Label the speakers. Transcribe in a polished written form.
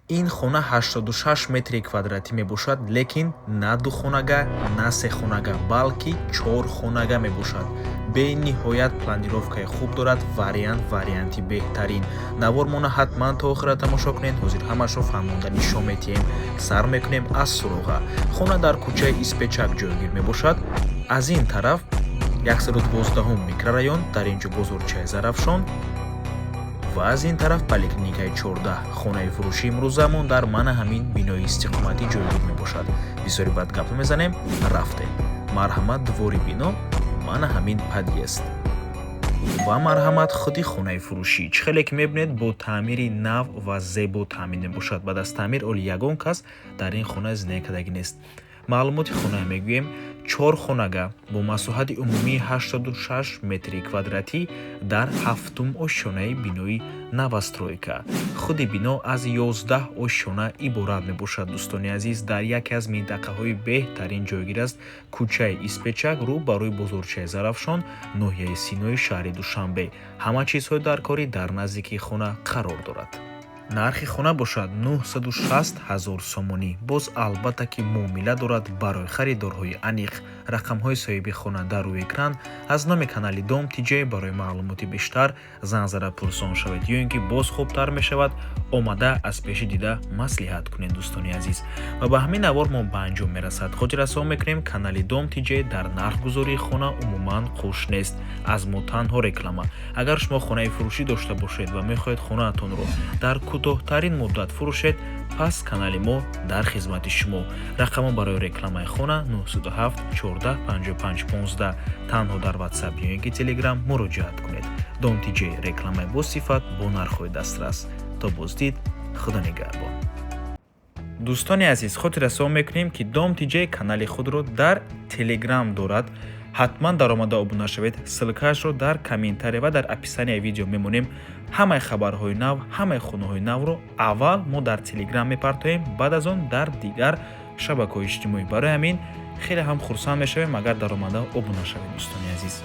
Speaker 1: Ин хона 86 метри квадратӣ мебошад, лекин на духонага, на сехонага, балки чорхонага мебошад. Бениҳоят планировкаи хуб дорад. Вариант, варианти беҳтарин. Навормона ҳатман то охира тамошо кунед. Ҳозир ҳамашро фаҳмонда нишон метиҳем. Сар мекунем аз суроға. Хона дар кӯчаи Испечак ҷойгир мебошад. Аз ин тараф 112 микрорайон, дар ин ҷо бозорчаи Зарафшон ва аз ин тараф поликлиникаи 14. Хонаи фурӯшии имрӯзамон дар мана ҳамин бинои истиқоматӣ ҷойгир мебошад. Бисёри баъд гап мезанем, рафтем. Марҳамат, двори бино, мана ҳамин подъезд ва марҳамат, худи хонаи фурӯшӣ. Чӣ хеле ки мебинед, бо таъмири нав ва зебо таъмин мебошад. Баъд аз таъмир оли ягон кас дар ин хона зиндагӣ кардагӣ нест. Маълумоти хона мегӯем: чор хонага бо масоҳати умумии 86 метри квадратӣ дар ҳафтум ошёнаи бинои новостройка. Худи бино аз 11 ошёна иборат мебошад. Дӯстони азиз, дар яке аз минтақаҳои беҳтарин ҷойгир аст: кӯчаи Испечак, рӯ ба рӯи бозорчаи Зарафшон, ноҳияи Синои шаҳри Душанбе. Ҳама чизҳои даркорӣ дар наздикии хона қарор дорад. Нархи хона бошад 960 ҳазор сомонӣ. Боз, албатта ки, муомила дорад. Барои харидорҳои аниқ рақамҳои соҳиби хона дар рӯи экран. Аз номи канали Дом Тиҷай барои маълумоти бештар занг зада пурсон шавед ё ин ки боз хубтар мешавад, омада аз пеши дида маслиҳат кунед. Дӯстони азиз, ва ба ҳамин навор мо ба анҷом мерасад. Хотиррасон мекунем, канали Дом Тиҷай дар нархгузории хона умуман қуш нест. Аз мо танҳо реклама. Агар шумо хонаи фурӯшӣ дошта бошед ва мехоҳед хонаатонро дар кӯтоҳтарин муддат фурӯшед, пас канали мо дар хизмати шумо. Рақамҳо барои рекламаи хона 907 14 55 15. Танҳо дар Ватсап ё ин ки Телеграм муроҷиат кунед. Дом Тиҷей: рекламаи босифат бо нархҳои дастрас. То боздид, Худо нигаҳбон. Дӯстони азиз, хотиррасон мекунем, ки Дом Тиҷей канали худро дар Телеграм дорад. Ҳатман даромада обуна шавед. Ссылкаашро дар комментария ва дар описанияи видео мемонем. Ҳамаи хабарҳои нав, ҳамаи хонаҳои навро аввал мо дар Телеграм мепартоем, баъд аз он дар дигар шабакаҳои иҷтимоӣ. Барои ҳамин хеле ҳам хурсанд мешавем, агар даромада обуна шавед, дӯстони азиз.